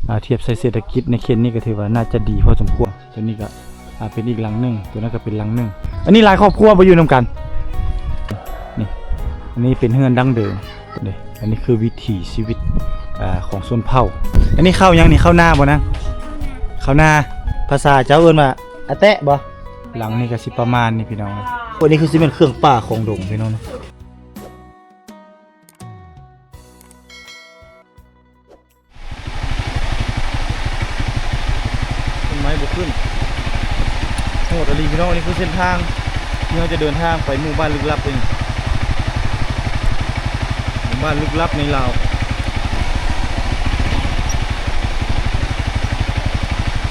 ອ່າ ທຽບໃສ່ເສດຖະກິດໃນເຂດນີ້ກໍຖືວ່າໜ້າຈະດີພໍສົມຄວນ. ຕົວນີ້ກໍ ອ່າ ເປັນອີກຫຼັງໜຶ່ງ, ຕົວນັ້ນກໍເປັນຫຼັງໜຶ່ງ. ອັນນີ້ຫຼາຍຄອບຄົວບໍ່ຢູ່ນຳກັນ. ນີ້ ອັນນີ້ເປັນເຮືອນດັ້ງເດີມເດ້. ອັນນີ້ຄືວິຖີຊີວິດ ອ່າ ຂອງຊົນເຜົ່າ. ອັນນີ້ເຂົ້າຫຍັງນີ້? ເຂົ້ານາບໍ່ນາງ? ເຂົ້ານາ. ພາສາເຈົ້າເອີ້ນວ່າອາແຕະບໍ່? ຫຼັງນີ້ກໍຊິປະມານນີ້ພີ່ນ້ອງ. ອັນນີ້ຄືຊິແມ່ນເຄື່ອງປ່າຂອງດົງພີ່ນ້ອງ. ຕົ້ນໄມ້ບໍ່ຂຶ້ນ. ໂຫດອີ່ຫຼີພີ່ນ້ອງ. ອັນນີ້ຄືເສັ້ນທາງທີ່ເຮົາຈະເດີນທາງໄປໝູ່ບ້ານລຶກລັບເອງ. ໝູ່ບ້ານລຶກລັບໃນລາວ.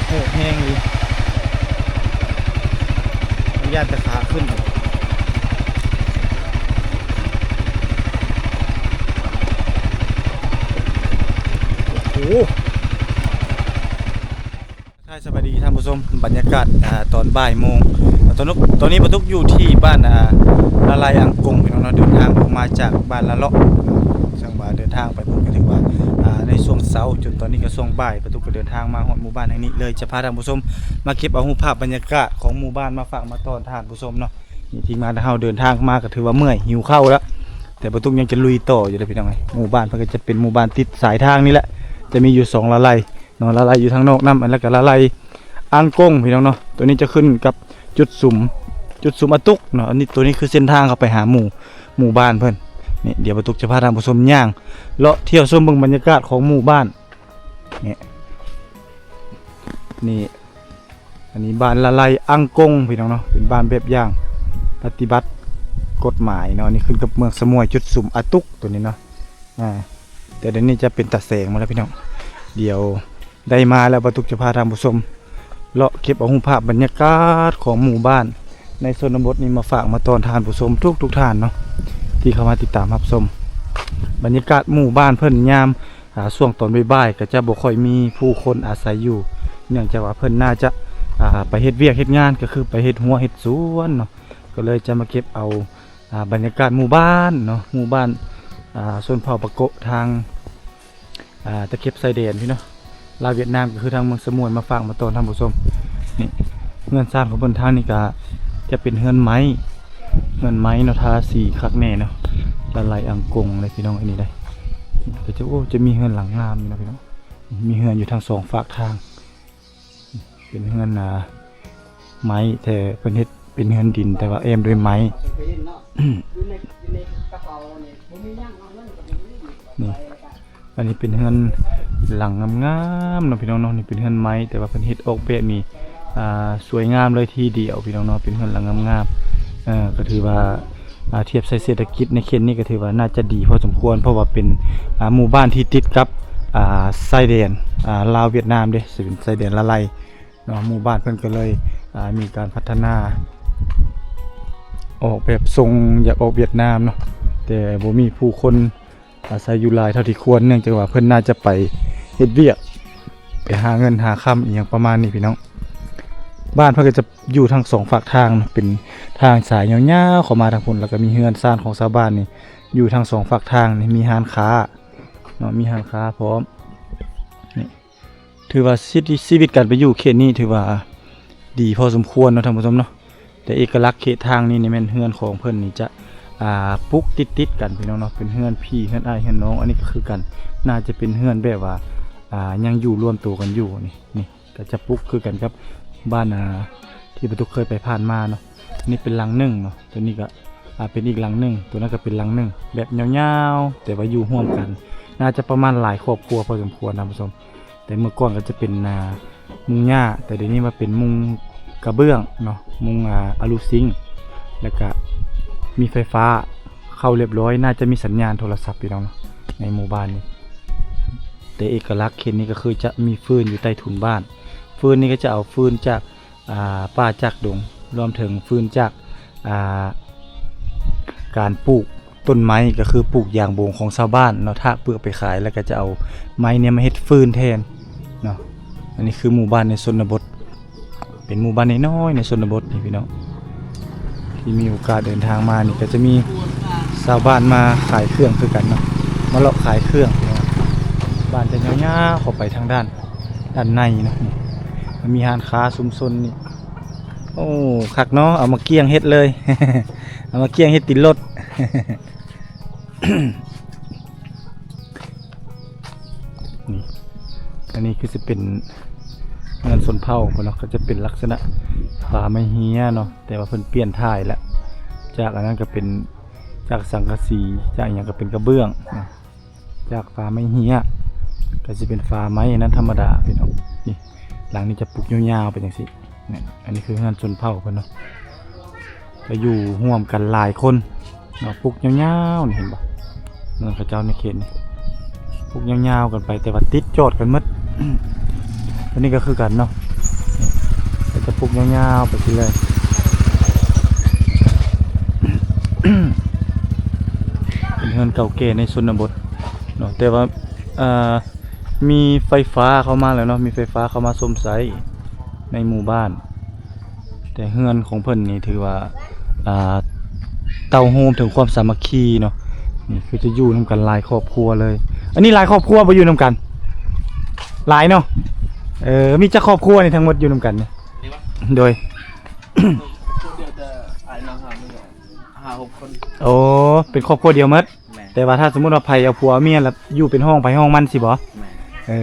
ໂຫດແຮງອີ່ຫຼີ. ຢ້ານແຕ່ຂາຂຶ້ນ. ໂອ້ໂຫ ທັກທາຍສະບາຍດີທ່ານຜູ້ຊົມ. ບັນຍາກາດ ອ່າ ຕອນບ່າຍໂມງ ຕອນ ຕອນນີ້ປາຕຸກຢູ່ທີ່ບ້ານ ອ່າ ລະໄລອັງກົງ ພີ່ນ້ອງເນາະ. ເດີນທາງອອກມາຈາກບ້ານລະເລາະ ເຊິ່ງວ່າເດີນທາງໄປພຸ້ນກໍຖືວ່າ ອ່າ ໃນຊ່ວງເຊົ້າ ຈົນຕອນນີ້ກໍຊ່ວງບ່າຍ ປາຕຸກກໍເດີນທາງມາຮອດໝູ່ບ້ານແຫ່ງນີ້ ເລີຍຈະພາທ່ານຜູ້ຊົມມາເກັບເອົາຮູບພາບບັນຍາກາດຂອງໝູ່ບ້ານມາຝາກມາຕ້ອນທ່ານຜູ້ຊົມເນາະ. ນີ້ ທີມງານເຮົາເດີນທາງມາກໍຖືວ່າເມື່ອຍ ຫິວເຂົ້າແລ້ວ ແຕ່ປາຕຸກຍັງຈະລຸຍຕໍ່ຢູ່ເດ້ພີ່ນ້ອງເອີຍ. ໝູ່ບ້ານເພິ່ນກໍຈະເປັນໝູ່ບ້ານຕິດສາຍທາງນີ້ແຫຼະ ຈະມີຢູ່ສອງລະໄລເນາະ, ລະໄລຢູ່ທາງນອກນຳ ແລ້ວກໍລະໄລອັງກົງ ພີ່ນ້ອງເນາະ. ຕົວນີ້ຈະຂຶ້ນກັບຈຸດສຸມ ຈຸດສຸມອະຕຸກເນາະ. ອັນນີ້ ຕົວນີ້ຄືເສັ້ນທາງເຂົ້າໄປຫາໝູ່ ໝູ່ບ້ານເພິ່ນ. ນີ້ ດຽວປາຕຸກຈະພາທ່ານຜູ້ຊົມຍ່າງເລາະທ່ຽວຊົມເບິ່ງບັນຍາກາດຂອງໝູ່ບ້ານ. ນີ້ ນີ້ ອັນນີ້ບ້ານລະໄລອັງກົງ ພີ່ນ້ອງເນາະ, ເປັນບ້ານແບບຢ່າງປະຕິບັດກົດໝາຍເນາະ. ນີ້ຂຶ້ນກັບເມືອງສະໝວຍ ຈຸດສຸມອະຕຸກຕົວນີ້ເນາະ. ອ່າ ແຕ່ດຽວນີ້ຈະເປັນຕາແສງໝົດແລ້ວພີ່ນ້ອງ. ດຽວໄດ້ມາແລ້ວ ປາຕຸກຈະພາທ່ານຜູ້ຊົມເລາະເກັບເອົາຮູບພາບບັນຍາກາດຂອງໝູ່ບ້ານໃນຊົນນະບົດນີ້ມາຝາກມາຕ້ອນທ່ານຜູ້ຊົມທຸກໆທ່ານເນາະ ທີ່ເຂົ້າມາຕິດຕາມຮັບຊົມ. ບັນຍາກາດໝູ່ບ້ານເພິ່ນຍາມ ອ່າ ຊ່ວງຕອນບ່າຍໆ ກໍຈະບໍ່ຄ່ອຍມີຜູ້ຄົນອາໄສຢູ່ ເນື່ອງຈາກວ່າເພິ່ນໜ້າຈະ ອ່າ ໄປເຮັດວຽກເຮັດງານ ກໍຄືໄປເຮັດຮົ້ວເຮັດສວນເນາະ. ກໍເລີຍຈະມາເກັບເອົາ ອ່າ ບັນຍາກາດໝູ່ບ້ານເນາະ, ໝູ່ບ້ານ ອ່າ ຊົນເຜົ່າປາໂກະ ທາງ ອ່າ ຕະເຂັບຊາຍແດນພີ້ເນາະ, ລາວຫວຽດນາມ ກໍຄືທາງເມືອງສະໝວຍ ມາຝາກມາຕ້ອນທ່ານຜູ້ຊົມ. ນີ້ ເຮືອນຊານຂອງເພິ່ນທາງນີ້ກໍຈະເປັນເຮືອນໄມ້ ເຮືອນໄມ້ເນາະ, ທາສີຄັກແນ່ເນາະ, ລະໄລອັງກົງເລີຍພີ່ນ້ອງ. ອັນນີ້ໄດ໋ ກໍຈະ ໂອ້ ຈະມີເຮືອນຫຼັງງາມຢູ່ເນາະພີ່ນ້ອງ, ມີເຮືອນຢູ່ທັງສອງຟາກທາງ. ເປັນເຮືອນ ອ່າ ໄມ້ແຕ່ເພິ່ນເຮັດເປັນເຮືອນດິນ ແຕ່ວ່າແອ້ມດ້ວຍໄມ້. ນີ້ ອັນນີ້ເປັນເຮືອນຫຼັງງາມໆເນາະພີ່ນ້ອງເນາະ. ນີ້ເປັນເຮືອນໄມ້ ແຕ່ວ່າເພິ່ນເຮັດອອກແບບນີ້ ອ່າ ສວຍງາມເລີຍທີດຽວພີ່ນ້ອງເນາະ, ເປັນເຮືອນຫຼັງງາມໆ. ເອີ ກໍຖືວ່າ ອ່າ ທຽບໃສ່ເສດຖະກິດໃນເຂດນີ້ ກໍຖືວ່າໜ້າຈະດີພໍສົມຄວນ ເພາະວ່າເປັນ ອ່າ ໝູ່ບ້ານທີ່ຕິດກັບ ອ່າ ຊາຍແດນ ອ່າ ລາວຫວຽດນາມເດ້, ຊິເປັນຊາຍແດນລະໄລເນາະ. ໝູ່ບ້ານເພິ່ນກໍເລີຍ ອ່າ ມີການພັດທະນາ ອອກແບບຊົງຢາກອອກຫວຽດນາມເນາະ, ແຕ່ບໍ່ມີຜູ້ຄົນ ອາໄສຢູ່ຫຼາຍເທົ່າທີ່ຄວນ, ເນື່ອງຈາກວ່າເພິ່ນໜ້າຈະໄປເຮັດວຽກ ໄປຫາເງິນຫາຄຳອີ່ຫຍັງປະມານນີ້ພີ່ນ້ອງ. ບ້ານເພິ່ນກໍຈະຢູ່ທັງສອງຟາກທາງເນາະ, ເປັນທາງສາຍຍາວໆເຂົ້າມາທາງພຸ້ນ, ແລ້ວກໍມີເຮືອນຊານຂອງຊາວບ້ານນີ້ຢູ່ທັງສອງຟາກທາງນີ້, ມີຮ້ານຄ້າເນາະ, ມີຮ້ານຄ້າພ້ອມ. ນີ້ ຖືວ່າຊີ ຊີວິດການໄປຢູ່ເຂດນີ້ຖືວ່າດີພໍສົມຄວນເນາະທ່ານຜູ້ຊົມເນາະ. ແຕ່ເອກະລັກເຂດທາງນີ້ນີ້ແມ່ນເຮືອນຂອງເພິ່ນນີ້ຈະ ອ່າ ປຸກຕິດໆກັນພີ່ນ້ອງເນາະ, ເປັນເຮືອນພີ່ເຮືອນອ້າຍເຮືອນນ້ອງ. ອັນນີ້ກໍຄືກັນ, ໜ້າຈະເປັນເຮືອນແບບວ່າ ອ່າ ຍັງຢູ່ລວມໂຕກັນຢູ່. ນີ້ ນີ້ກໍຈະປຸກຄືກັນກັບບ້ານ ອ່າ ທີ່ປະຕຸກເຄີຍໄປຜ່ານມາເນາະ. ນີ້ເປັນຫຼັງໜຶ່ງເນາະ, ຕົວນີ້ກໍ ອ່າ ເປັນອີກຫຼັງໜຶ່ງ, ຕົວນັ້ນກໍເປັນຫຼັງໜຶ່ງ ແບບຍາວໆ ແຕ່ວ່າຢູ່ຮ່ວມກັນ, ໜ້າຈະປະມານຫຼາຍຄອບຄົວພໍສົມຄວນທ່ານຜູ້ຊົມ. ແຕ່ເມື່ອກ່ອນກໍຈະເປັນ ອ່າ ມຸງຫຍ້າ, ແຕ່ດຽວນີ້ມາເປັນມຸງກະເບື້ອງເນາະ, ມຸງ ອ່າ ອາລູຊິງ, ແລ້ວກະມີໄຟຟ້າເຂົ້າລຽບຮ້ອຍ, ໜ້າຈະມີສັນຍານໂທລະສັບພີ່ນ້ອງເນາະ ໃນໝູ່ບ້ານນີ້. ແຕ່ເອກະລັກເຂດນີ້ກໍຄືຈະມີຟືນຢູ່ໃຕ້ທຸນບ້ານ, ຟືນນີ້ກໍຈະເອົາຟືນຈາກ ອ່າ ປ່າຈາກດົງ, ລວມເຖິງຟືນຈາກ ອ່າ ການປູກຕົ້ນໄມ້, ກໍຄືປູກຢາງບົງຂອງຊາວບ້ານເນາະ, ຖາກເປືອກໄປຂາຍ, ແລ້ວກໍຈະເອົາໄມ້ນີ້ມາເຮັດຟືນແທນເນາະ. ອັນນີ້ຄືໝູ່ບ້ານໃນຊົນນະບົດ, ເປັນໝູ່ບ້ານນ້ອຍໆໃນຊົນນະບົດນີ້ພີ່ນ້ອງ. ທີ່ມີໂອກາດເດີນທາງມານີ້ ກໍຈະມີຊາວບ້ານມາຂາຍເຄື່ອງຄືກັນເນາະ, ມາເລາະຂາຍເຄື່ອງພີ່ນ້ອງ. ບ້ານຈະຍາວໆເຂົ້າໄປທາງດ້ານ ດ້ານໃນເນາະ. ນີ້ ມັນມີຮ້ານຄ້າຊຸມຊົນນີ້. ໂອ້ ຄັກເນາະ ເອົາມາກ້ຽງເຮັດເລີຍ ເອົາມາກ້ຽງເຮັດຕີນລົດ. ນີ້ ອັນນີ້ຄືຊິເປັນເຮືອນຊົນເຜົ່າເພິ່ນເນາະ, ກໍຈະເປັນລັກສະນະຝາໄມ້ເຮຍເນາະ, ແຕ່ວ່າເພິ່ນປ່ຽນຖ່າຍແລ້ວ. ຈາກອັນນັ້ນກໍເປັນ ຈາກສັງກະສີ ຈາກຫຍັງກໍເປັນກະເບື້ອງເນາະ, ຈາກຝາໄມ້ເຮຍກໍຊິເປັນຝາໄມ້ອັນນັ້ນທຳມະດາພີ່ນ້ອງ. ນີ້ ຫຼັງນີ້ຈະປຸກຍາວໆໄປຈັ່ງຊີ້. ນີ້ ອັນນີ້ຄືເຮືອນຊົນເຜົ່າເພິ່ນເນາະ, ຈະຢູ່ຮ່ວມກັນຫຼາຍຄົນເນາະ, ປຸກຍາວໆ ນີ້ເຫັນບໍ່? ເຮືອນເຂົາເຈົ້າໃນເຂດນີ້ ປຸກຍາວໆກັນໄປ ແຕ່ວ່າຕິດຈອດກັນໝົດ. ອັນນີ້ກໍຄືກັນເນາະ, ກໍຈະປຸກຍາວໆໄປຊີ້ເລີຍ. ເປັນເຮືອນເກົ່າແກ່ໃນຊົນນະບົດເນາະ, ແຕ່ວ່າ ເອີ່ ມີໄຟຟ້າເຂົ້າມາແລ້ວເນາະ, ມີໄຟຟ້າເຂົ້າມາຊົມໃຊ້ໃນໝູ່ບ້ານ. ແຕ່ເຮືອນຂອງເພິ່ນນີ້ຖືວ່າ ອ່າ ເຕົ້າໂຮມເຖິງຄວາມສາມັກຄີເນາະ. ນີ້ຄືຈະຢູ່ນຳກັນຫຼາຍຄອບຄົວເລີຍ. ອັນນີ້ຫຼາຍຄອບຄົວບໍ່ຢູ່ນຳກັນ? ຫຼາຍເນາະ. ເອີ ມີຈັກຄອບຄົວນີ້ທັງໝົດຢູ່ນຳກັນນີ້? ໂດຍ ຄົວດຽວ ແຕ່ອ້າຍນ້ອງເຮົາມີຫ້າຫົກຄົນ. ໂອ້ ເປັນຄອບຄົວດຽວໝົດ. ແມ່ນ. ແຕ່ວ່າຖ້າສົມມຸດວ່າໃຜເອົາຜົວເອົາເມຍລະຢູ່ເປັນຫ້ອງໃຜຫ້ອງມັນຊີ້ບໍ່? ແມ່ນ. ເອີ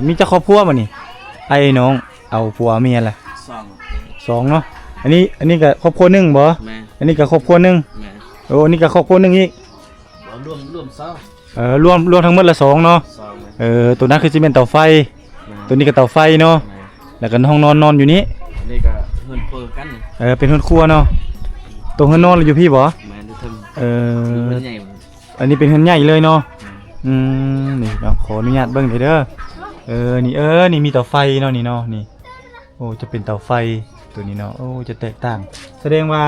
ມີຈັກຄອບຄົວບັດນີ້? ອ້າຍນ້ອງເອົາຜົວເອົາເມຍລະ? ສອງ. ສອງເນາະ. ອັນນີ້ ອັນນີ້ກໍຄອບຄົວໜຶ່ງບໍ່? ແມ່ນ. ອັນນີ້ກໍຄອບຄົວໜຶ່ງ. ແມ່ນ. ໂອ້ ອັນນີ້ກໍຄອບຄົວໜຶ່ງອີກ. ລວມ ລວມສອງ. ເອີ ລວມ ລວມທັງໝົດລະສອງເນາະ. ສອງ. ເອີ ໂຕນັ້ນຄືຊິແມ່ນເຕົາໄຟ. ແມ່ນ. ໂຕນີ້ກໍເຕົາໄຟເນາະ. ແມ່ນ. ແລ້ວກໍຫ້ອງນອນ ນອນຢູ່ນີ້. ອັນນີ້ກໍເຮືອນຄົວຄືກັນ. ເອີ ເປັນເຮືອນຄົວເນາະ. ໂຕເຮືອນນອນລະຢູ່ພີ້ບໍ່? ແມ່ນ ຢູ່ເທິງ. ເອີ ເຮືອນໃຫຍ່. ອັນນີ້ເປັນເຮືອນໃຫຍ່ເລີຍເນາະ. ອືມ ນີ້ເນາະ ຂໍອະນຸຍາດເບິ່ງເດີ. ເອີ ນີ້ ເອີ ນີ້ມີເຕົາໄຟເນາະ ນີ້ເນາະ ນີ້. ໂອ້ ຈະເປັນເຕົາໄຟໂຕນີ້ເນາະ. ໂອ້ ຈະແຕກຕ່າງ ສະແດງວ່າ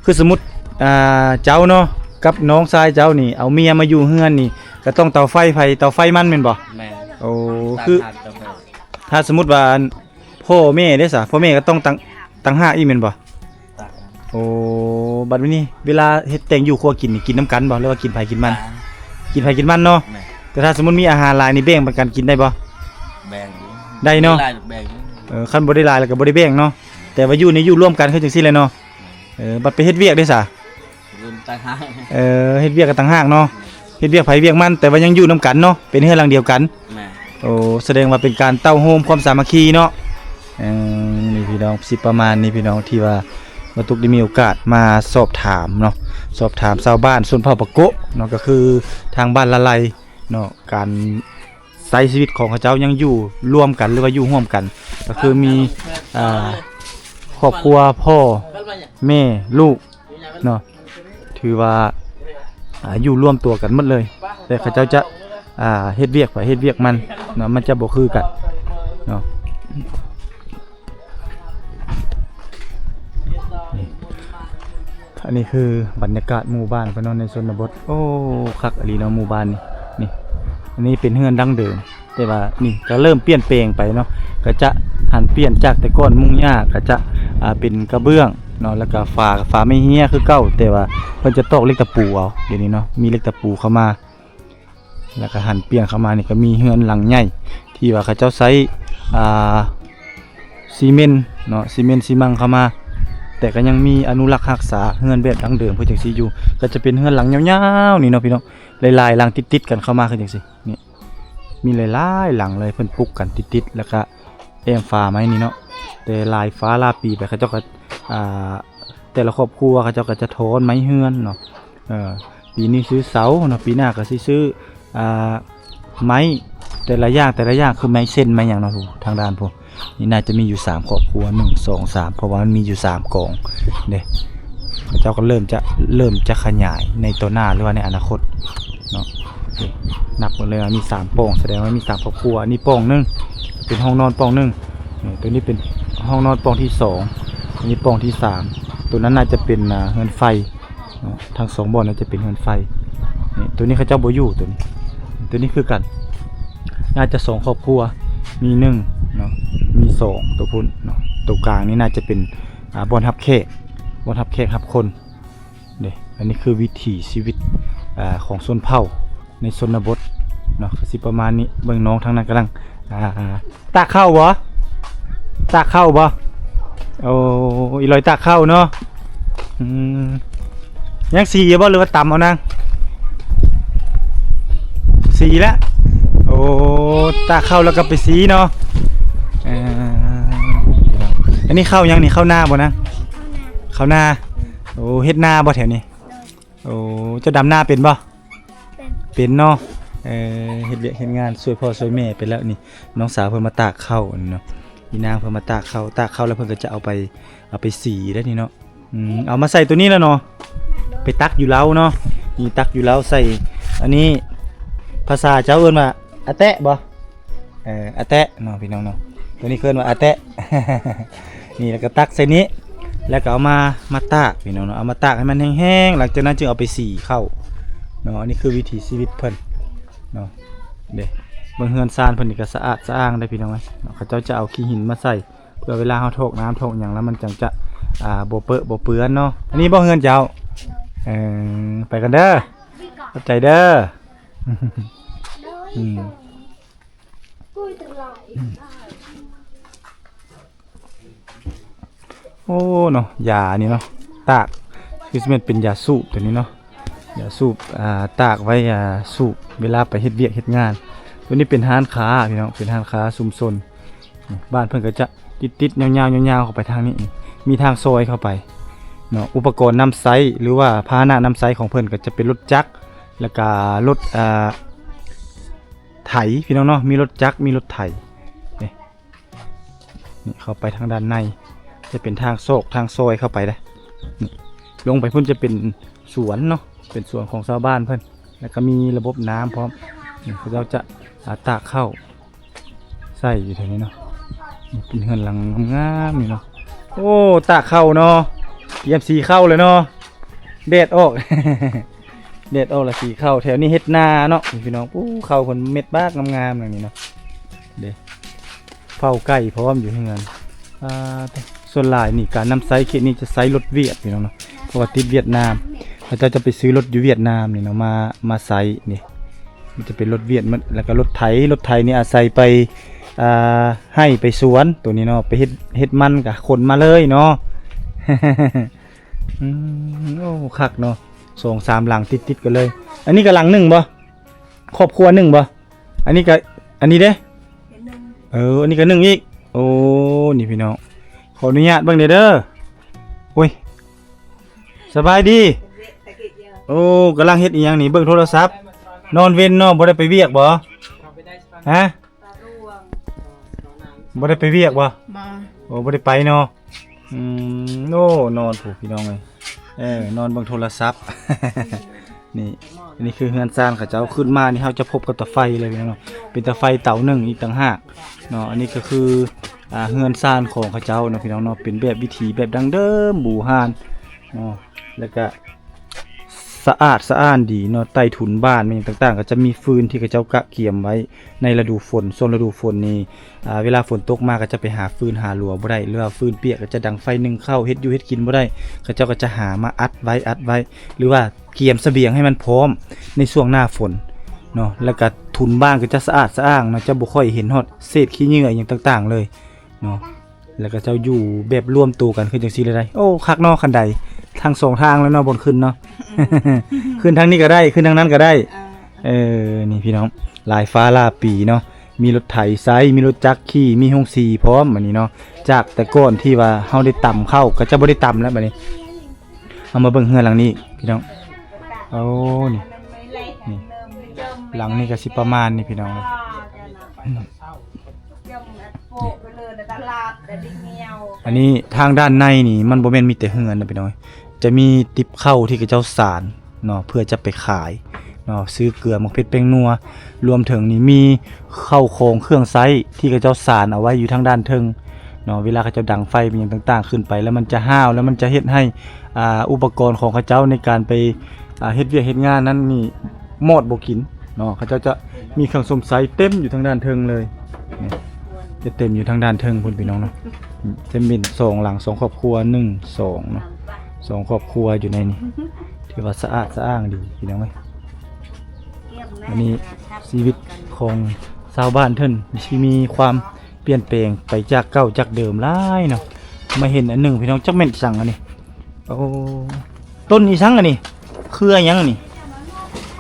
ຄືສົມມຸດ ອ່າ ເຈົ້າເນາະ ກັບນ້ອງຊາຍເຈົ້ານີ້ ເອົາເມຍມາຢູ່ເຮືອນນີ້ ກໍຕ້ອງເຕົາໄຟໃຜເຕົາໄຟມັນແມ່ນບໍ່? ແມ່ນ. ໂອ້ ຄື ຕ່າງຫາກເຕົາໄຟ. ຖ້າສົມມຸດວ່າ ພໍ່ແມ່ເດ້ສະ ພໍ່ແມ່ກໍຕ້ອງຕ່າງ ຕ່າງຫາກອີກແມ່ນບໍ່? ຕ່າງຫາກ. ໂອ້ ບັດນີ້ເວລາເຮັດແຕ່ງຢູ່ຄົວກິນນີ້ ກິນນຳກັນບໍ່ ຫຼືວ່າກິນໃຜກິນມັນ? ຕ່າງ. ກິນໃຜກິນມັນເນາະ. ແມ່ນ. ແຕ່ຖ້າສົມມຸດມີອາຫານຫຼາຍນີ້ ແບ່ງປັນກັນກິນໄດ້ບໍ່? ແບ່ງຢູ່. ໄດ້ເນາະ. ຫຼາຍແບ່ງຢູ່. ເອີ ຄັນບໍ່ໄດ້ຫຼາຍແລ້ວກໍບໍ່ໄດ້ແບ່ງເນາະ. ແຕ່ວ່າຢູ່ນີ້ຢູ່ລວມກັນຄືຈັ່ງຊີ້ແຫຼະເນາະ. ເອີ ບັດໄປເຮັດວຽກເດ້ສະ? ເຮັດຕ່າງຫາກ. ເອີ ເຮັດວຽກກໍຕ່າງຫາກເນາະ. ເຮັດວຽກໃຜວຽກມັນ ແຕ່ວ່າຍັງຢູ່ນຳກັນເນາະ ເປັນເຮືອນຫຼັງດຽວກັນ. ແມ່ນ. ໂອ້ ສະແດງວ່າເປັນການເຕົ້າໂຮມຄວາມສາມັກຄີເນາະ. ເອີ ນີ້ພີ່ນ້ອງ ຊິປະມານນີ້ພີ່ນ້ອງ ທີ່ວ່າ ບໍ່ຕຸກໄດ້ມີໂອກາດມາສອບຖາມເນາະ ສອບຖາມຊາວບ້ານຊົນເຜົ່າປາໂກະເນາະ ກໍຄືທາງບ້ານລະໄລເນາະ ການ ໃຊ້ຊີວິດຂອງເຂົາເຈົ້າຍັງຢູ່ລວມກັນ ຫຼືວ່າຢູ່ຮ່ວມກັນ ກໍຄືມີ ອ່າ ຄອບຄົວ ພໍ່ ແມ່ ລູກເນາະ ຖືວ່າ ອ່າ ຢູ່ລວມຕົວກັນໝົດເລີຍ ແຕ່ເຂົາເຈົ້າຈະ ອ່າ ເຮັດວຽກໃຜເຮັດວຽກມັນເນາະ ມັນຈະບໍ່ຄືກັນເນາະ. ນີ້ ອັນນີ້ຄືບັນຍາກາດໝູ່ບ້ານເພິ່ນເນາະ ໃນຊົນນະບົດ. ໂອ້ ຄັກອີ່ຫຼີເນາະ ໝູ່ບ້ານນີ້. ນີ້ ອັນນີ້ເປັນເຮືອນດັ້ງເດີມ ແຕ່ວ່ານີ້ກໍເລີ່ມປ່ຽນແປງໄປເນາະ ກໍຈະຫັນປ່ຽນຈາກແຕ່ກ່ອນມຸງຫຍ້າ ກໍຈະ ອ່າ ເປັນກະເບື້ອງເນາະ ແລ້ວກໍຝາ ຝາໄມ້ເຮຍຄືເກົ່າ ແຕ່ວ່າເພິ່ນຈະຕອກເຫຼັກຕະປູເອົາ ດຽວນີ້ເນາະ ມີເຫຼັກຕະປູເຂົ້າມາ. ແລ້ວກໍຫັນປ່ຽນເຂົ້າມານີ້ ກໍມີເຮືອນຫຼັງໃຫຍ່ທີ່ວ່າເຂົາເຈົ້າໃຊ້ ອ່າ ຊີເມັນເນາະ ຊີເມັນຊີມັງເຂົ້າມາ ແຕ່ກໍຍັງມີອະນຸລັກຮັກສາເຮືອນແບບດັ້ງເດີມຄືຈັ່ງຊີ້ຢູ່ ກໍຈະເປັນເຮືອນຫຼັງຍາວໆນີ້ເນາະພີ່ນ້ອງ ຫຼາຍໆຫຼັງຕິດໆກັນເຂົ້າມາຄືຈັ່ງຊີ້. ນີ້ ມີຫຼາຍໆຫຼັງເລີຍ ເພິ່ນປຸກກັນຕິດໆ ແລ້ວກໍແອ້ມຝາໄມ້ນີ້ເນາະ ແຕ່ຫຼາຍຟ້າຫຼາຍປີໄປ ເຂົາເຈົ້າກໍ ອ່າ ແຕ່ລະຄອບຄົວເຂົາເຈົ້າກໍຈະຖອນໄມ້ເຮືອນເນາະ. ເອີ ປີນີ້ຊື້ເສົາເນາະ ປີໜ້າກໍຊິຊື້ ອ່າ ໄມ້ແຕ່ລະຢ່າງ ແຕ່ລະຢ່າງ ຄືໄມ້ເຊັນໄມ້ຫຍັງເນາະ. ທາງດ້ານພຸ້ນ ນີ້ໜ້າຈະມີຢູ່ສາມຄອບຄົວ ໜຶ່ງ ສອງ ສາມ ເພາະວ່າມັນມີຢູ່ສາມກອງເດ້. ເຂົາເຈົ້າກໍເລີ່ມຈະ ເລີ່ມຈະຂະຫຍາຍໃນຕໍ່ໜ້າ ຫຼືວ່າໃນອະນາຄົດເນາະ. ໂອເຄ ນັບເບິ່ງເລີຍວ່າມີສາມປ່ອງ ສະແດງວ່າມີສາມຄອບຄົວ. ອັນນີ້ປ່ອງໜຶ່ງ ເປັນຫ້ອງນອນປ່ອງໜຶ່ງ. ນີ້ ຕົວນີ້ເປັນຫ້ອງນອນປ່ອງທີສອງ ອັນນີ້ປ່ອງທີສາມ. ຕົວນັ້ນໜ້າຈະເປັນ ອ່າ ເຮືອນໄຟເນາະ ທັງສອງບ່ອນໜ້າຈະເປັນເຮືອນໄຟ. ນີ້ ຕົວນີ້ເຂົາເຈົ້າບໍ່ຢູ່ ຕົວນີ້ ຕົວນີ້ຄືກັນ ໜ້າຈະສອງຄອບຄົວ ມີໜຶ່ງເນາະ ມີສອງ ຕົວພຸ້ນເນາະ. ຕົວກາງນີ້ໜ້າຈະເປັນ ອ່າ ບ່ອນຮັບແຂກ ບ່ອນຮັບແຂກຮັບຄົນ. ເດ້ ອັນນີ້ຄືວິຖີຊີວິດ ອ່າ ຂອງຊົນເຜົ່າໃນຊົນນະບົດ ເນາະ ກໍຊິປະມານນີ້. ເບິ່ງນ້ອງທາງນັ້ນກຳລັງ ອ່າ ຕາກເຂົ້າບໍ່? ຕາກເຂົ້າບໍ່? ໂອ້ ອີຫຼອຍຕາກເຂົ້າເນາະ. ອືມ ຍັງສີຢູ່ບໍ່ ຫຼືວ່າຕຳເອົານາງ? ສີແລ້ວ. ໂອ້ ຕາກເຂົ້າແລ້ວກໍໄປສີເນາະ. ເອີ ອັນນີ້ເຂົ້າຫຍັງນີ້? ເຂົ້ານາບໍ່ນາງ? ເຂົ້ານາ. ໂອ້ ເຮັດນາບໍ່ແຖວນີ້? ໂອ້ ເຈົ້າດຳນາເປັນບໍ່? ເປັນ ເປັນເນາະ. ເອີ ເຮັດວຽກເຮັດງານຊ່ວຍພໍ່ຊ່ວຍແມ່ໄປແລ້ວນີ້. ນ້ອງສາວເພິ່ນມາຕາກເຂົ້ານີ້ເນາະ. ອີນາງເພິ່ນມາຕາກເຂົ້າ ຕາກເຂົ້າແລ້ວເພິ່ນກໍຈະເອົາໄປ ເອົາໄປສີໄດ້ນີ້ເນາະ. ອືມ ເອົາມາໃສ່ໂຕນີ້ແລ້ວເນາະ ໄປຕັກຢູ່ເລົາເນາະ. ນີ້ຕັກຢູ່ເລົາໃສ່ ອັນນີ້ພາສາເຈົ້າເອີ້ນວ່າອາແຕະບໍ່? ເອີ ອາແຕະເນາະ ພີ່ນ້ອງເນາະ. ໂຕນີ້ເອີ້ນວ່າອາແຕະ ນີ້ ແລ້ວກໍຕັກໃສ່ນີ້ ແລ້ວກໍເອົາມາ ມາຕາກ ພີ່ນ້ອງເນາະ. ເອົາມາຕາກໃຫ້ມັນແຫ້ງໆ ຫຼັງຈາກນັ້ນຈຶ່ງເອົາໄປສີເຂົ້າເນາະ. ອັນນີ້ຄືວິຖີຊີວິດເພິ່ນເນາະ. ເດ້ ເບິ່ງເຮືອນຊານເພິ່ນນີ້ກໍສະອາດສະອ້າງເດ້ ພີ່ນ້ອງເອີຍເນາະ. ເຂົາເຈົ້າຈະເອົາຂີ້ຫີນມາໃສ່ ເພື່ອເວລາເຮົາຖອກນ້ຳຖອກຫຍັງແລ້ວມັນຈັ່ງຈະ ອ່າ ບໍ່ເປິະບໍ່ເປື້ອນເນາະ. ອັນນີ້ບໍ່ເຮືອນເຈົ້າ? ເອີ ໄປກັນເດີ ຂອບໃຈເດີ. ອືມ ໂອ້ເນາະ ຢານີ້ເນາະ ຕາກ ຄືຊິແມ່ນເປັນຢາສູບໂຕນີ້ເນາະ. ຢາສູບ ອ່າ ຕາກໄວ້ ອ່າ ສູບເວລາໄປເຮັດວຽກເຮັດງານ. ໂຕນີ້ເປັນຮ້ານຄ້າ ພີ່ນ້ອງ ເປັນຮ້ານຄ້າຊຸມຊົນ. ນີ້ ບ້ານເພິ່ນກໍຈະຕິດໆ ຍາວໆ ຍາວໆ ເຂົ້າໄປທາງນີ້ ມີທາງຊອຍເຂົ້າໄປເນາະ. ອຸປະກອນນຳໃຊ້ ຫຼືວ່າພາຫະນະນຳໃຊ້ຂອງເພິ່ນກໍຈະເປັນລົດຈັກ ແລ້ວກໍລົດ ອ່າ ໄຖ ພີ່ນ້ອງເນາະ. ມີລົດຈັກ ມີລົດໄຖ. ນີ້ ນີ້ເຂົ້າໄປທາງດ້ານໃນ ຈະເປັນທາງຊອກທາງຊອຍເຂົ້າໄປເດ້. ນີ້ ລົງໄປພຸ້ນຈະເປັນສວນເນາະ ເປັນສວນຂອງຊາວບ້ານເພິ່ນ ແລ້ວກໍມີລະບົບນ້ຳພ້ອມ. ນີ້ ເຂົາເຈົ້າຈະ ອ່າ ຕາກເຂົ້າໃສ່ຢູ່ແຖວນີ້ເນາະ. ນີ້ເປັນເຮືອນຫຼັງງາມໆ ນີ້ເນາະ. ໂອ້ ຕາກເຂົ້າເນາະ ກຽມສີເຂົ້າແລ້ວເນາະ. ແດດອອກ ແດດອອກລະສີເຂົ້າ. ແຖວນີ້ເຮັດນາເນາະ ນີ້ ພີ່ນ້ອງ. ໂອ້ ເຂົ້າເພິ່ນເມັດບາກງາມໆ ຢ່າງນີ້ເນາະ. ເດ້ ເຝົ້າໄກ່ພ້ອມຢູ່ເຮືອນ. ອ່າ ສ່ວນຫຼາຍນີ້ການນຳໃຊ້ເຂດນີ້ຈະໃຊ້ລົດຫວຽດ ພີ່ນ້ອງເນາະ ເພາະວ່າຕິດຫວຽດນາມ. ເຂົາເຈົ້າຈະໄປຊື້ລົດຢູ່ຫວຽດນາມນີ້ເນາະ ມາ ມາໃຊ້ນີ້. ມັນຈະເປັນລົດຫວຽດໝົດ ແລ້ວກໍລົດໄຖ. ລົດໄຖນີ້ອາໄສໄປ ອ່າ ໄຮ່ໄປສວນໂຕນີ້ເນາະ ໄປເຮັດ ເຮັດມັນກໍຂົນມາເລີຍເນາະ. ອືມ ໂອ້ ຄັກເນາະ ສອງສາມຫຼັງຕິດໆກັນເລີຍ. ອັນນີ້ກໍຫຼັງໜຶ່ງບໍ່? ຄອບຄົວໜຶ່ງບໍ່? ອັນນີ້ກໍ ອັນນີ້ເດ້? ເປັນໜຶ່ງ ເອີ ອັນນີ້ກໍໜຶ່ງອີກ. ໂອ້ ນີ້ພີ່ນ້ອງ ຂໍອະນຸຍາດເບິ່ງແດ່ເດີ. ໂອ້ຍ ສະບາຍດີ. ໂອ້ ກຳລັງເຮັດອີ່ຫຍັງນີ້? ເບິ່ງໂທລະສັບ. ນອນເວັນເນາະ ບໍ່ໄດ້ໄປວຽກບໍ່? ຮະ? ບໍ່ໄດ້ໄປວຽກບໍ່? ບໍ່. ໂອ້ ບໍ່ໄດ້ໄປເນາະ. ອືມ ໂອ້ ນອນພຸ້ນ ພີ່ນ້ອງເອີຍ. ເອີ ນອນເບິ່ງໂທລະສັບ. ນີ້ ອັນນີ້ຄືເຮືອນຊານເຂົາເຈົ້າ. ຂຶ້ນມານີ້ເຮົາຈະພົບກັບຕາໄຟເລີຍ ພີ່ນ້ອງເນາະ. ເປັນຕາໄຟເຕົາໜຶ່ງອີກຕ່າງຫາກເນາະ. ອັນນີ້ກໍຄື ອ່າ ເຮືອນຊານຂອງເຂົາເຈົ້າເນາະ ພີ່ນ້ອງເນາະ. ເປັນແບບວິຖີແບບດັ້ງເດີມບູຮານເນາະ ແລ້ວກະ ສະອາດສະອ້ານດີເນາະ. ໃຕ້ທຸນບ້ານແມ່ນຫຍັງຕ່າງໆ ກໍຈະມີຟືນທີ່ເຂົາເຈົ້າກະກຽມໄວ້ໃນລະດູຝົນ. ຊ່ວງລະດູຝົນນີ້ ອ່າ ເວລາຝົນຕົກມາກໍຈະໄປຫາຟືນຫາຫຼົວບໍ່ໄດ້ ຫຼືວ່າຟືນປຽກ ກໍຈະດັງໄຟໜຶ້ງເຂົ້າ ເຮັດຢູ່ເຮັດກິນບໍ່ໄດ້. ເຂົາເຈົ້າກໍຈະຫາມາອັດໄວ້ ອັດໄວ້ ຫຼືວ່າກຽມສະບຽງໃຫ້ມັນພ້ອມໃນຊ່ວງໜ້າຝົນເນາະ. ແລ້ວກໍທຸນບ້ານກໍຈະສະອາດສະອ້າງເນາະ ຈະບໍ່ຄ່ອຍເຫັນຮອດເສດຂີ້ເຫຍື້ອອີ່ຫຍັງຕ່າງໆເລີຍເນາະ. ແລ້ວກໍເຈົ້າຢູ່ແບບລວມໂຕກັນຄືຈັ່ງຊີ້ເລີຍໄດ໋. ໂອ້ ຄັກເນາະ ຄັນໄດທັງສອງທາງແລ້ວເນາະ ບ່ອນຂຶ້ນເນາະ. ຂຶ້ນທາງນີ້ກໍໄດ້ ຂຶ້ນທາງນັ້ນກໍໄດ້. ເອີ ເອີ ນີ້ພີ່ນ້ອງ ຫຼາຍຟ້າຫຼາຍປີເນາະ. ມີລົດໄຖໃຊ້ ມີລົດຈັກຂີ່ ມີໂຮງສີພ້ອມ ບັດນີ້ເນາະ. ຈາກແຕ່ກ່ອນທີ່ວ່າເຮົາໄດ້ຕຳເຂົ້າ ກໍຈະບໍ່ໄດ້ຕຳແລ້ວບັດນີ້. ເຮົາມາເບິ່ງເຮືອນຫຼັງນີ້ອີກ ພີ່ນ້ອງ. ໂອ້ ນີ້ ນີ້ ຫຼັງນີ້ກໍຊິປະມານນີ້ ພີ່ນ້ອງ. ອັນນີ້ທາງດ້ານໃນນີ້ມັນບໍ່ແມ່ນມີແຕ່ເຮືອນນະ ພີ່ນ້ອງ. ຈະມີຕິບເຂົ້າທີ່ເຂົາເຈົ້າສານເນາະ ເພື່ອຈະໄປຂາຍເນາະ ຊື້ເກືອ ໝາກເຜັດ ແປ້ງນົວ ລວມເຖິງນີ້ມີເຂົ້າຂອງເຄື່ອງໃຊ້ທີ່ເຂົາເຈົ້າສານເອົາໄວ້ຢູ່ທາງດ້ານເທິງເນາະ. ເວລາເຂົາເຈົ້າດັງໄຟແມ່ນຫຍັງຕ່າງໆຂຶ້ນໄປ ແລ້ວມັນຈະຮ້າວ ແລ້ວມັນຈະເຮັດໃຫ້ ອ່າ ອຸປະກອນຂອງເຂົາເຈົ້າໃນການໄປ ອ່າ ເຮັດວຽກເຮັດງານນັ້ນນີ້ມອດບໍ່ກິນເນາະ. ເຂົາເຈົ້າຈະມີເຄື່ອງຊົມໃຊ້ເຕັມຢູ່ທາງດ້ານເທິງເລີຍ. ນີ້ ຈະເຕັມຢູ່ທາງດ້ານເທິງພຸ້ນ ພີ່ນ້ອງເນາະ. ຈະເປັນສອງຫຼັງ ສອງຄອບຄົວ ໜຶ່ງ ສອງເນາະ ສອງຄອບຄົວຢູ່ໃນນີ້. ຖືວ່າສະອາດສະອ້າງດີ ພີ່ນ້ອງເອີຍ. ອັນນີ້ ຊີວິດຂອງຊາວບ້ານເພິ່ນຊິມີຄວາມປ່ຽນແປງໄປຈາກເກົ່າຈາກເດີມຫຼາຍເນາະ. ມາເຫັນອັນໜຶ່ງພີ່ນ້ອງ ຈັກແມ່ນສັງອັນນີ້. ໂອ້ ຕົ້ນອີສັງອັນນີ້? ເຄືອຫຍັງອັນນີ້?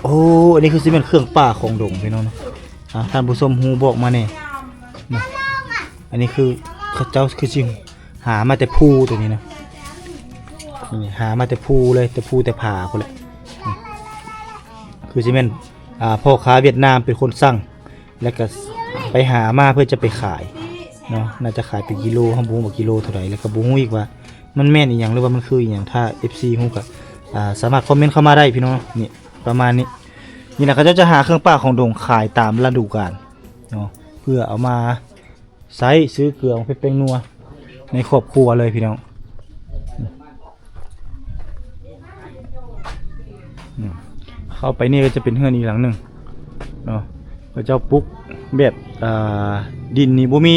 ໂອ້ ອັນນີ້ຄືຊິແມ່ນເຄື່ອງປ່າຂອງດົງພີ່ນ້ອງເນາະ. ອ່າ ທ່ານຜູ້ຊົມຮູ້ບອກມາແດ່ເນາະ. ອັນນີ້ຄືເຂົາເຈົ້າຄືຊິຫາມາແຕ່ພູໂຕນີ້ນະ. ນີ້ຫາມາແຕ່ພູເລີຍ ແຕ່ພູແຕ່ຜາພຸ້ນແຫຼະ. ນີ້ຄືຊິແມ່ນ ອ່າ ພໍ່ຄ້າຫວຽດນາມເປັນຄົນສັ່ງ ແລ້ວກໍໄປຫາມາເພື່ອຈະໄປຂາຍເນາະ. ໜ້າຈະຂາຍເປັນກິໂລ ເຮົາບໍ່ຮູ້ວ່າກິໂລເທົ່າໃດ ແລ້ວກໍບໍ່ຮູ້ອີກວ່າມັນແມ່ນອີ່ຫຍັງ ຫຼືວ່າມັນຄືອີ່ຫຍັງ. ຖ້າເອັຟຊີຮູ້ກໍ ອ່າ ສາມາດຄອມເມັນເຂົ້າມາໄດ້ພີ່ນ້ອງ. ນີ້ປະມານນີ້. ນີ້ນະ ເຂົາເຈົ້າຈະຫາເຄື່ອງປ່າຂອງດົງຂາຍຕາມລະດູການເນາະ ເພື່ອເອົາມາ ໃຊ້ຊື້ເກືອ ເຜັດແປ້ງນົວໃນຄອບຄົວເລີຍພີ່ນ້ອງ. ອືມ ເຂົ້າໄປນີ້ກໍຈະເປັນເຮືອນອີກຫຼັງໜຶ່ງເນາະ. ເຂົາເຈົ້າປຸກແບບ ອ່າ ດິນນີ້ບໍ່ມີ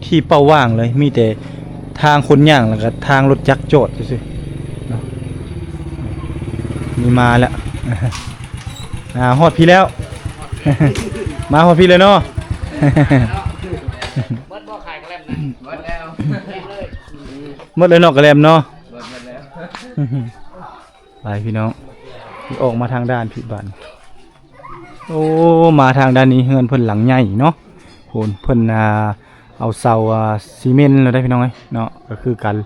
ທີ່ເປົ່າວ່າງເລີຍ ມີແຕ່ທາງຄົນຍ່າງ ແລ້ວກໍທາງລົດຈັກຈອດຊື່ໆເນາະ. ນີ້ມາແລ້ວ ອ່າ ຮອດພີ້ແລ້ວ ມາຮອດພີ້ເລີຍເນາະ. ເບິດບໍ່ ຂາຍກະແລັມນະ? ເບິດແລ້ວ ເບິດເລີຍເນາະ ກະແລັມເນາະ. ເບິດ ເບິດແລ້ວ ໄປພີ່ນ້ອງ ອອກມາທາງດ້ານພີ້ບາດ. ໂອ້ ມາທາງດ້ານນີ້ເຮືອນເພິ່ນຫຼັງໃຫຍ່ເນາະ. ໂອ້ ເພິ່ນ ອ່າ ເອົາເສົາ ອ່າ ຊີເມັນແລ້ວໄດ໋ພີ່ນ້ອງເອີຍເນາະ. ກໍຄືການ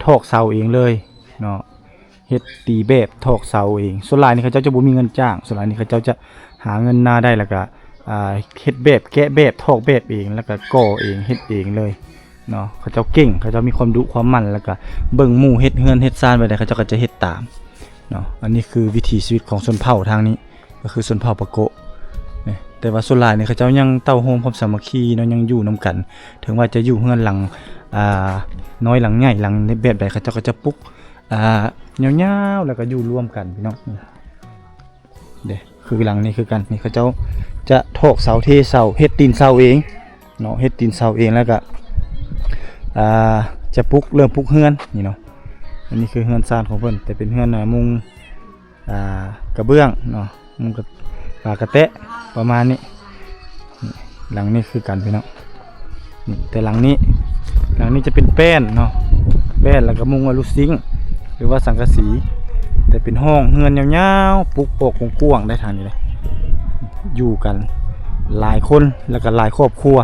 ຖອກເສົາເອງເລີຍເນາະ. ເຮັດຕີແບບຖອກເສົາເອງ. ສ່ວນຫຼາຍນີ້ເຂົາເຈົ້າຈະບໍ່ມີເງິນຈ້າງ ສ່ວນຫຼາຍນີ້ເຂົາເຈົ້າຈະຫາເງິນມາໄດ້ ແລ້ວກະ ອ່າ ເຮັດແບບ ແກະແບບ ຖອກແບບເອງ ແລ້ວກະກໍ່ເອງ ເຮັດເອງເລີຍເນາະ. ເຂົາເຈົ້າເກັ່ງ ເຂົາເຈົ້າມີຄວາມດຸຄວາມໝັ່ນ ແລ້ວກະເບິ່ງໝູ່ເຮັດເຮືອນເຮັດຊານແບບໃດ ເຂົາເຈົ້າກໍຈະເຮັດຕາມເນາະ. ອັນນີ້ຄືວິຖີຊີວິດຂອງຊົນເຜົ່າທາງນີ້ ກໍຄືຊົນເຜົ່າປາໂກະນະ. ແຕ່ວ່າສ່ວນຫຼາຍນີ້ເຂົາເຈົ້າຍັງເຕົ້າໂຮມຄວາມສາມັກຄີເນາະ ຍັງຢູ່ນຳກັນ. ເຖິງວ່າຈະຢູ່ເຮືອນຫຼັງ ອ່າ ນ້ອຍຫຼັງໃຫຍ່ ຫຼັງໃນແບບໃດ ເຂົາເຈົ້າກໍຈະປຸກ ອ່າ ຍາວໆ ແລ້ວກໍຢູ່ລວມກັນພີ່ນ້ອງ. ເດ້ ຄືຫຼັງນີ້ຄືກັນ ນີ້ເຂົາເຈົ້າຈະຖອກເສົາ ເທເສົາ ເຮັດຕີນເສົາເອງເນາະ ເຮັດຕີນເສົາເອງ ແລ້ວກໍ ອ່າ ຈະປຸກ ເລີ່ມປຸກເຮືອນນີ້ເນາະ. ອັນນີ້ຄືເຮືອນຊານຂອງເພິ່ນ ແຕ່ເປັນເຮືອນ ອ່າ ມຸງ ອ່າ ກະເບື້ອງເນາະ ມຸງກະ ອ່າ ກະແຕະ ປະມານນີ້. ນີ້ ຫຼັງນີ້ຄືກັນພີ່ນ້ອງ. ນີ້ ແຕ່ຫຼັງນີ້ ຫຼັງນີ້ຈະເປັນແປ້ນເນາະ ແປ້ນ ແລ້ວກໍມຸງອາລູຊິງ ຫຼືວ່າສັງກະສີ. ແຕ່ເປັນຫ້ອງເຮືອນຍາວໆ ປຸກອອກກວ້າງໆ ໄດ້ທາງນີ້ເດ້. ຢູ່ກັນຫຼາຍຄົນ ແລ້ວກໍຫຼາຍຄອບຄົວ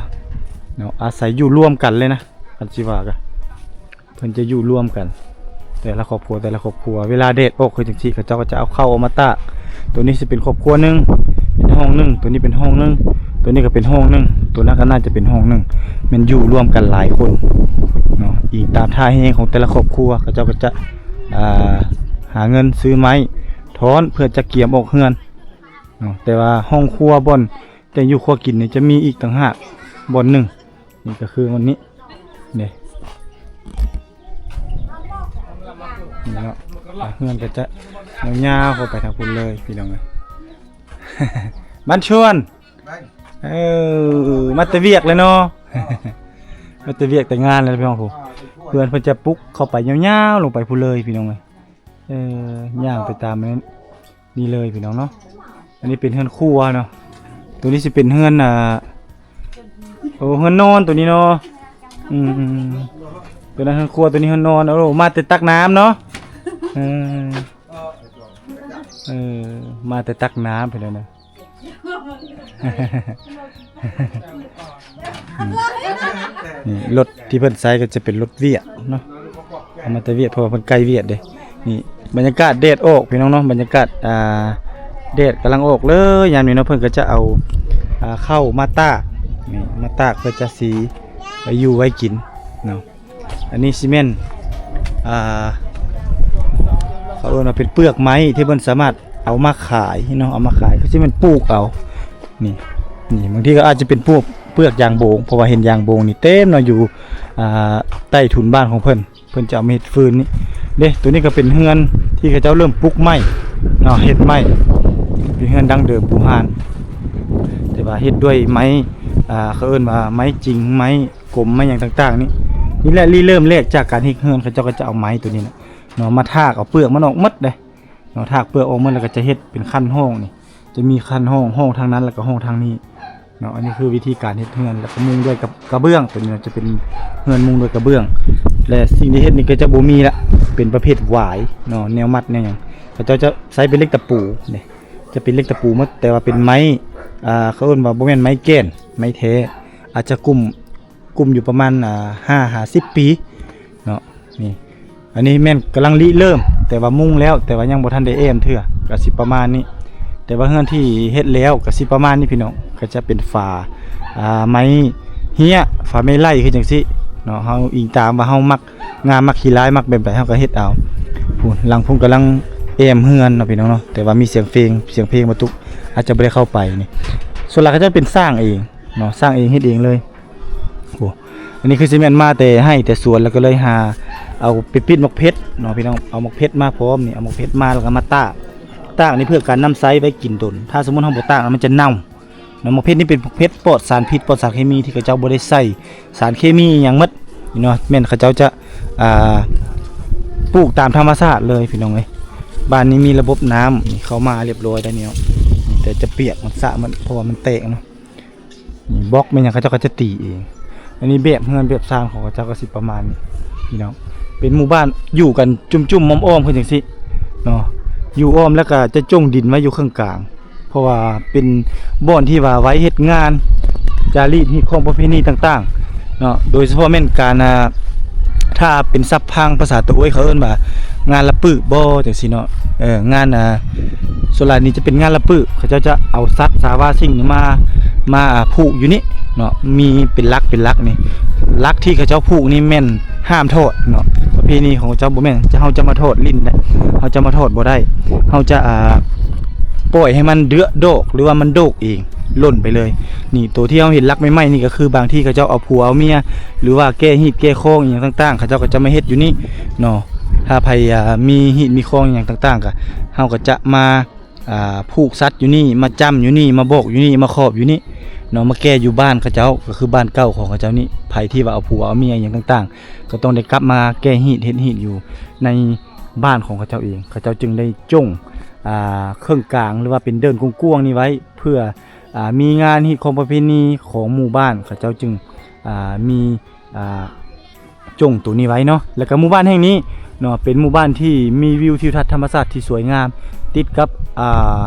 ເນາະ ອາໄສຢູ່ລວມກັນເລີຍນະ ຄັນຊິວ່າກະ. ເພິ່ນຈະຢູ່ລວມກັນ ແຕ່ລະຄອບຄົວ ແຕ່ລະຄອບຄົວ. ເວລາແດດອອກຄືຈັ່ງຊີ້ ເຂົາເຈົ້າກໍຈະເອົາເຂົ້າອອກມາຕາກ. ໂຕນີ້ຊິເປັນຄອບຄົວໜຶ່ງ ເປັນຫ້ອງໜຶ່ງ ໂຕນີ້ເປັນຫ້ອງໜຶ່ງ ໂຕນີ້ກໍເປັນຫ້ອງໜຶ່ງ ໂຕນັ້ນກໍໜ້າຈະເປັນຫ້ອງໜຶ່ງ. ແມ່ນຢູ່ລວມກັນຫຼາຍຄົນເນາະ ອີງຕາມທ່າແຮງຂອງແຕ່ລະຄອບຄົວ. ເຂົາເຈົ້າກໍຈະ ອ່າ ຫາເງິນຊື້ໄມ້ທ່ອນ ເພື່ອຈະກຽມອອກເຮືອນເນາະ. ແຕ່ວ່າຫ້ອງຄົວ ບ່ອນແຕ່ງຢູ່ຄົວກິນນີ້ ຈະມີອີກຕ່າງຫາກບ່ອນໜຶ່ງ. ນີ້ກໍຄືມັນນີ້ເດ້ ນີ້ເນາະ. ອ່າ ເຮືອນກໍຈະຍາວໆ ເຂົ້າໄປທາງພຸ້ນເລີຍພີ່ນ້ອງເອີຍ. ບ້ານຊວນ ເອີ ມາແຕ່ວຽກແລ້ວເນາະ ມາແຕ່ວຽກແຕ່ງານແລ້ວພີ່ນ້ອງ. ເພື່ອນເພິ່ນຈະປຸກເຂົ້າໄປຍາວໆ ລົງໄປພຸ້ນເລີຍພີ່ນ້ອງເອີຍ. ເອີ ຍ່າງໄປຕາມນີ້ເລີຍພີ່ນ້ອງເນາະ. ອັນນີ້ເປັນເຮືອນຄົວເນາະ ໂຕນີ້ຊິເປັນເຮືອນ ອ່າ ໂອ້ ເຮືອນນອນໂຕນີ້ເນາະ. ອືມ ໂຕນັ້ນເຮືອນຄົວ ໂຕນີ້ເຮືອນນອນ. ໂອ້ ມາແຕ່ຕັກນ້ຳເນາະ. ເອີ ເອີ ມາແຕ່ຕັກນ້ຳພຸ້ນແຫຼະນະ. ນີ້ ລົດທີ່ເພິ່ນໃຊ້ກໍຈະເປັນລົດວຽກເນາະ ເອົາມາແຕ່ວຽກ ເພາະວ່າເພິ່ນໃກ້ວຽກເດ້. ນີ້ ບັນຍາກາດແດດອອກພີ່ນ້ອງເນາະ ບັນຍາກາດ ອ່າ ແດດກຳລັງອອກເລີຍຍາມນີ້ເນາະ. ເພິ່ນກໍຈະເອົາ ອ່າ ເຂົ້າມາຕາກ ນີ້ ມາຕາກເພື່ອຈະຊິໄວ້ຢູ່ໄວ້ກິນເນາະ. ອັນນີ້ຊິແມ່ນ ອ່າ ເຂົາເອີ້ນວ່າເປັນເປືອກໄມ້ທີ່ເພິ່ນສາມາດເອົາມາຂາຍເນາະ ເອົາມາຂາຍ ຄືຊິແມ່ນປູກເອົາ. ນີ້ ນີ້ ບາງທີກໍອາດຈະເປັນພວກເປືອກຢາງໂບງ ເພາະວ່າເຫັນຢາງໂບງນີ້ເຕັມເນາະ ຢູ່ ອ່າ ໃຕ້ທຸນບ້ານຂອງເພິ່ນ ເພິ່ນຈະເອົາມາເຮັດຟືນນີ້ເດ້. ໂຕນີ້ກໍເປັນເຮືອນທີ່ເຂົາເຈົ້າເລີ່ມປຸກໃໝ່ເນາະ ເຮັດໃໝ່ ເປັນເຮືອນດັ້ງເດີມປູຮານ ແຕ່ວ່າເຮັດດ້ວຍໄມ້ ອ່າ ເຂົາເອີ້ນວ່າໄມ້ຈິງ ໄມ້ ກົມ ໄມ້ຫຍັງຕ່າງໆນີ້. ນີ້ແຫຼະ ລິເລີ່ມແລກຈາກການເຮັດເຮືອນ ເຂົາເຈົ້າກໍຈະເອົາໄມ້ໂຕນີ້ແຫຼະເນາະ ມາຖາກເອົາເປືອກມັນອອກໝົດເດ້ເນາະ ຖາກເປືອກອອກໝົດ ແລ້ວກໍຈະເຮັດເປັນຄັນຫ້ອງນີ້ ຈະມີຂັ້ນຫ້ອງ ຫ້ອງທາງນັ້ນ ແລ້ວກໍຫ້ອງທາງນີ້ເນາະ. ອັນນີ້ຄືວິທີການເຮັດເຮືອນ ແລ້ວກໍມຸງດ້ວຍກະ ກະເບື້ອງ. ຕົວນີ້ນະຈະເປັນເຮືອນມຸງດ້ວຍກະເບື້ອງ ແລະ ສິ່ງທີ່ເຮັດນີ້ກໍຈະບໍ່ມີລະ ເປັນປະເພດຫວາຍເນາະ ແນວມັດແນວຫຍັງ ເຂົາເຈົ້າຈະໃຊ້ເປັນເຫຼັກຕະປູນີ້ ຈະເປັນເຫຼັກຕະປູໝົດ ແຕ່ວ່າເປັນໄມ້ ອ່າ ເຂົາເອີ້ນວ່າບໍ່ແມ່ນໄມ້ແກ່ນ ໄມ້ແທ້ ອາດຈະກຸ້ມ ກຸ້ມຢູ່ປະມານ ອ່າ ຫ້າຫາສິບປີເນາະ. ນີ້ ອັນນີ້ແມ່ນກຳລັງລິເລີ່ມ ແຕ່ວ່າມຸງແລ້ວ ແຕ່ວ່າຍັງບໍ່ທັນໄດ້ແອ້ມເທື່ອ ກໍຊິປະມານນີ້. ແຕ່ວ່າເຮືອນທີ່ເຮັດແລ້ວກໍຊິປະມານນີ້ພີ່ນ້ອງ ກໍຈະເປັນຝາ ອ່າ ໄມ້ເຮ້ຍ ຝາໄມ້ໄລ່ ຄືຈັ່ງຊີ້ເນາະ. ເຮົາອີງຕາມວ່າເຮົາມັກງາມ ມັກຂີ້ລາຍ ມັກແບບໃດ ເຮົາກໍເຮັດເອົາ. ພຸ້ນ ຫຼັງພຸ້ນກຳລັງແອ້ມເຮືອນເນາະພີ່ນ້ອງເນາະ ແຕ່ວ່າມີສຽງເພງ ສຽງເພງບໍ່ຕຸກ ອາດຈະບໍ່ໄດ້ເຂົ້າໄປນີ້. ສ່ວນຫຼາຍເຂົາເຈົ້າເປັນຊ່າງເອງເນາະ ຊ່າງເອງເຮັດເອງເລີຍ. ໂອ້ ອັນນີ້ຄືຊິແມ່ນມາແຕ່ໄຮ່ແຕ່ສວນ ແລ້ວກໍເລີຍຫາເອົາໄປປິດໝາກເຜັດເນາະພີ່ນ້ອງ. ເອົາໝາກເຜັດມາພ້ອມນີ້ ເອົາໝາກເຜັດມາ ແລ້ວກໍມາຕາກ ຕາກນີ້ເພື່ອການນຳໃຊ້ໄວ້ກິນດົນ. ຖ້າສົມມຸດເຮົາບໍ່ຕາກ ມັນຈະເນົ່າເນາະ. ໝາກເຜັດນີ້ເປັນໝາກເຜັດປອດສານພິດ ປອດສານເຄມີ ທີ່ເຂົາເຈົ້າບໍ່ໄດ້ໃສ່ສານເຄມີອີ່ຫຍັງໝົດເນາະ. ແມ່ນເຂົາເຈົ້າຈະ ອ່າ ປູກຕາມທຳມະຊາດເລີຍພີ່ນ້ອງເອີຍ. ບ້ານນີ້ມີລະບົບນ້ຳນີ້ເຂົ້າມາຮຽບຮ້ອຍແລ້ວນີ້ເນາະ ແຕ່ຈະປຽກ ມັນສະໝົດ ເພາະວ່າມັນແຕກເນາະ. ນີ້ບລັອກແມ່ນຫຍັງ ເຂົາເຈົ້າກໍຈະຕີເອງ. ອັນນີ້ແບບເຮືອນແບບຊານຂອງເຂົາເຈົ້າກໍຊິປະມານນີ້ພີ່ນ້ອງ. ເປັນໝູ່ບ້ານຢູ່ກັນຈຸ້ມໆອ້ອມໆຄືຈັ່ງຊີ້ເນາະ ຢູ່ອ້ອມ ແລ້ວກໍຈະຈົ່ງດິນໄວ້ຢູ່ເຄິ່ງກາງ ເພາະວ່າເປັນບ່ອນທີ່ວ່າໄວ້ເຮັດງານ ຈາລີດຮີດຄອງປະເພນີຕ່າງໆເນາະ. ໂດຍສະເພາະແມ່ນການ ອ່າ ຖ້າເປັນສັບທາງພາສາຕະໂອ້ຍ ເຂົາເອີ້ນວ່າງານລະປຶບໍ ຈັ່ງຊີ້ເນາະ. ເອີ ງານ ອ່າ ສ່ວນຫຼາຍນີ້ຈະເປັນງານລະປຶ ເຂົາເຈົ້າຈະເອົາສັດສາວາສິ່ງນີ້ມາ ມາ ອ່າ ຜູກຢູ່ນີ້ເນາະ ມີເປັນຫຼັກເປັນຫຼັກນີ້. ຫຼັກທີ່ເຂົາເຈົ້າຜູກນີ້ແມ່ນຫ້າມຖອດເນາະ ປະເພນີຂອງເຂົາເຈົ້າບໍ່ແມ່ນ ເຮົາຈະມາຖອດຫຼິ້ນໄດ້ ເຮົາຈະມາຖອດບໍ່ໄດ້. ເຮົາຈະ ອ່າ ປ່ອຍໃຫ້ມັນເດືອດອກ ຫຼືວ່າມັນໂດກເອງ ຫຼົ່ນໄປເລີຍ. ນີ້ ໂຕທີ່ເຮົາເຫັນຫຼັກໃໝ່ໆນີ້ ກໍຄືບາງທີເຂົາເຈົ້າເອົາຜົວເອົາເມຍ ຫຼືວ່າແກ້ຮີດແກ້ຄອງອີ່ຫຍັງຕ່າງໆ ເຂົາເຈົ້າກໍຈະມາເຮັດຢູ່ນີ້ເນາະ. ຖ້າໃຜ ອ່າ ມີຮີດມີຄອງອີ່ຫຍັງຕ່າງໆ ກໍ ເຮົາກໍຈະມາ ອ່າ ຜູກສັດຢູ່ນີ້ ມາຈ້ຳຢູ່ນີ້ ມາບອກຢູ່ນີ້ ມາຂອບຢູ່ນີ້ເນາະ ມາແກ້ຢູ່ບ້ານເຂົາເຈົ້າ ກໍຄືບ້ານເກົ່າຂອງເຂົາເຈົ້ານີ້. ໃຜທີ່ວ່າເອົາຜົວເອົາເມຍອີ່ຫຍັງຕ່າງໆ ກໍຕ້ອງໄດ້ກັບມາແກ້ຮີດເຮັດຮີດຢູ່ໃນບ້ານຂອງເຂົາເຈົ້າເອງ ເຂົາເຈົ້າຈຶ່ງໄດ້ຈົ່ງ ອ່າ ເຄິ່ງກາງ ຫຼືວ່າເປັນເດີ່ນກວ້າງໆນີ້ໄວ້ ເພື່ອ ອ່າ ມີງານຮີດຄອງປະເພນີຂອງໝູ່ບ້ານ ເຂົາເຈົ້າຈຶ່ງ ອ່າ ມີ ອ່າ ຈົ່ງໂຕນີ້ໄວ້ເນາະ. ແລ້ວກໍໝູ່ບ້ານແຫ່ງນີ້ເນາະ ເປັນໝູ່ບ້ານທີ່ມີວິວທິວທັດທຳມະຊາດທີ່ສວຍງາມ ຕິດກັບ ອ່າ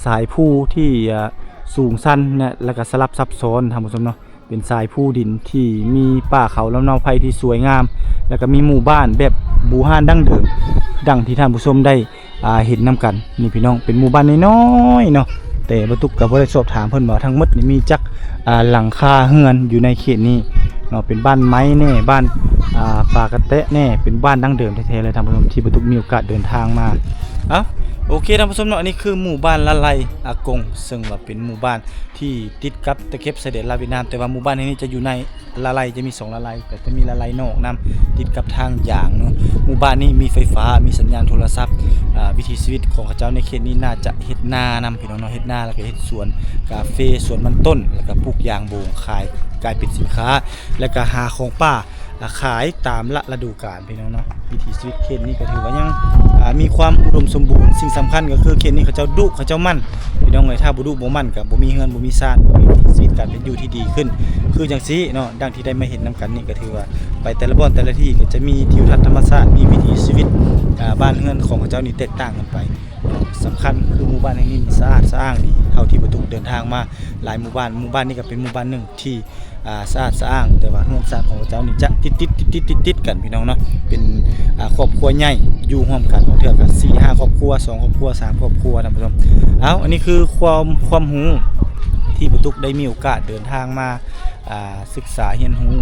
ສາຍພູທີ່ ອ່າ ສູງຊັນນະ ແລ້ວກໍສະຫຼັບຊັບຊ້ອນທ່ານຜູ້ຊົມເນາະ. ເປັນສາຍພູດິນທີ່ມີປ່າເຂົາລຳເນົາໄຜ່ທີ່ສວຍງາມ ແລ້ວກໍມີໝູ່ບ້ານແບບບູຮານດັ້ງເດີມ ດັ່ງທີ່ທ່ານຜູ້ຊົມໄດ້ ອ່າ ເຫັນນຳກັນນີ້ພີ່ນ້ອງ. ເປັນໝູ່ບ້ານນ້ອຍໆເນາະ ແຕ່ບໍ່ຕຸກກໍບໍ່ໄດ້ສອບຖາມເພິ່ນວ່າທັງໝົດນີ້ມີຈັກ ອ່າ ຫຼັງຄາເຮືອນຢູ່ໃນເຂດນີ້ເນາະ. ເປັນບ້ານໄມ້ແດ່ ບ້ານ ອ່າ ປາກະແຕະແດ່ ເປັນບ້ານດັ້ງເດີມແທ້ໆເລີຍທ່ານຜູ້ຊົມ ທີ່ບໍ່ຕຸກມີໂອກາດເດີນທາງມາ. ເອົ້າ ໂອເຄທ່ານຜູ້ຊົມເນາະ ອັນນີ້ຄືໝູ່ບ້ານລະໄລອາກົງ ເຊິ່ງວ່າເປັນໝູ່ບ້ານທີ່ຕິດກັບຕະເຂັບຊາຍແດນລາວຫວຽດນາມ ແຕ່ວ່າໝູ່ບ້ານແຫ່ງນີ້ຈະຢູ່ໃນ ລະໄລ ຈະມີສອງລະໄລ ກໍຈະມີລະໄລນອກນຳ ຕິດກັບທາງຢາງເນາະ. ໝູ່ບ້ານນີ້ມີໄຟຟ້າ ມີສັນຍານໂທລະສັບ ອ່າ ວິຖີຊີວິດຂອງເຂົາເຈົ້າໃນເຂດນີ້ໜ້າຈະເຮັດນານຳ ພີ່ນ້ອງເນາະ ເຮັດນາ ແລ້ວກໍເຮັດສວນກາເຟ ສວນມັນຕົ້ນ ແລ້ວກໍປູກຢາງໂບງຂາຍ ກາຍເປັນສິນຄ້າ ແລ້ວກໍຫາຂອງປ່າ ອ່າ ຂາຍຕາມລະລະດູການ ພີ່ນ້ອງເນາະ. ວິຖີຊີວິດເຂດນີ້ກໍຖືວ່າຍັງ ອ່າ ມີຄວາມອຸດົມສົມບູນ ສິ່ງສຳຄັນກໍຄືເຂດນີ້ເຂົາເຈົ້າດຸເຂົາເຈົ້າໝັ່ນ ພີ່ນ້ອງເອີຍ. ຖ້າບໍ່ດຸບໍ່ໝັ່ນກໍບໍ່ມີເຮືອນ ບໍ່ມີຊານ ບໍ່ມີຊີວິດການເປັນຢູ່ທີ່ດີຂຶ້ນ ຄືຈັ່ງຊີ້ເນາະ. ດັ່ງທີ່ໄດ້ມາເຫັນນຳກັນນີ້ ກໍຖືວ່າໄປແຕ່ລະບ່ອນແຕ່ລະທີ່ ກໍຈະມີທິວທັດທຳມະຊາດ ມີວິຖີຊີວິດ ອ່າ ບ້ານເຮືອນຂອງເຂົາເຈົ້ານີ້ແຕກຕ່າງກັນໄປ. ສຳຄັນຄືໝູ່ບ້ານແຫ່ງນີ້ສະອາດສະອ້າງດີ ເທົ່າທີ່ປະຕຸກເດີນທາງມາຫຼາຍໝູ່ບ້ານ ໝູ່ບ້ານນີ້ກໍເປັນໝູ່ບ້ານໜຶ່ງທີ່ ອ່າ ສະອາດສະອ້າງ ແຕ່ວ່າເຮືອນຊານຂອງເຂົາເຈົ້ານີ້ຈະຕິດໆ ຕິດໆ ຕິດໆ ກັນ ພີ່ນ້ອງເນາະ. ເປັນ ອ່າ ຄອບຄົວໃຫຍ່ຢູ່ຮ່ວມກັນ ບາງເທື່ອກໍສີ່ຫ້າຄອບຄົວ ສອງຄອບຄົວ ສາມຄອບຄົວ ທ່ານຜູ້ຊົມ. ເອົ້າ ອັນນີ້ຄືຄວາມ ຄວາມຮູ້ທີ່ປະຕຸກໄດ້ມີໂອກາດເດີນທາງມາ ອ່າ ສຶກສາຮຽນຮູ້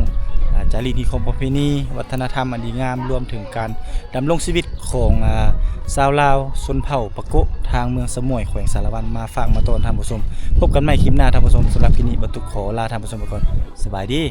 ອ່າ ຈາລີກຮີດຄອງປະເພນີ ວັດທະນະທຳອັນດີງາມ ລວມເຖິງການດຳລົງຊີວິດຂອງ ອ່າ ຊາວລາວຊົນເຜົ່າປາໂກະ ທາງເມືອງສະໝວຍ ແຂວງສາລະວັນ ມາຝາກມາຕ້ອນທ່ານຜູ້ຊົມ. ພົບກັນໃໝ່ຄລິບໜ້າທ່ານຜູ້ຊົມ. ສຳລັບຄລິບນີ້ ປະຕຸກຂໍລາທ່ານຜູ້ຊົມໄປກ່ອນ. ສະບາຍດີ.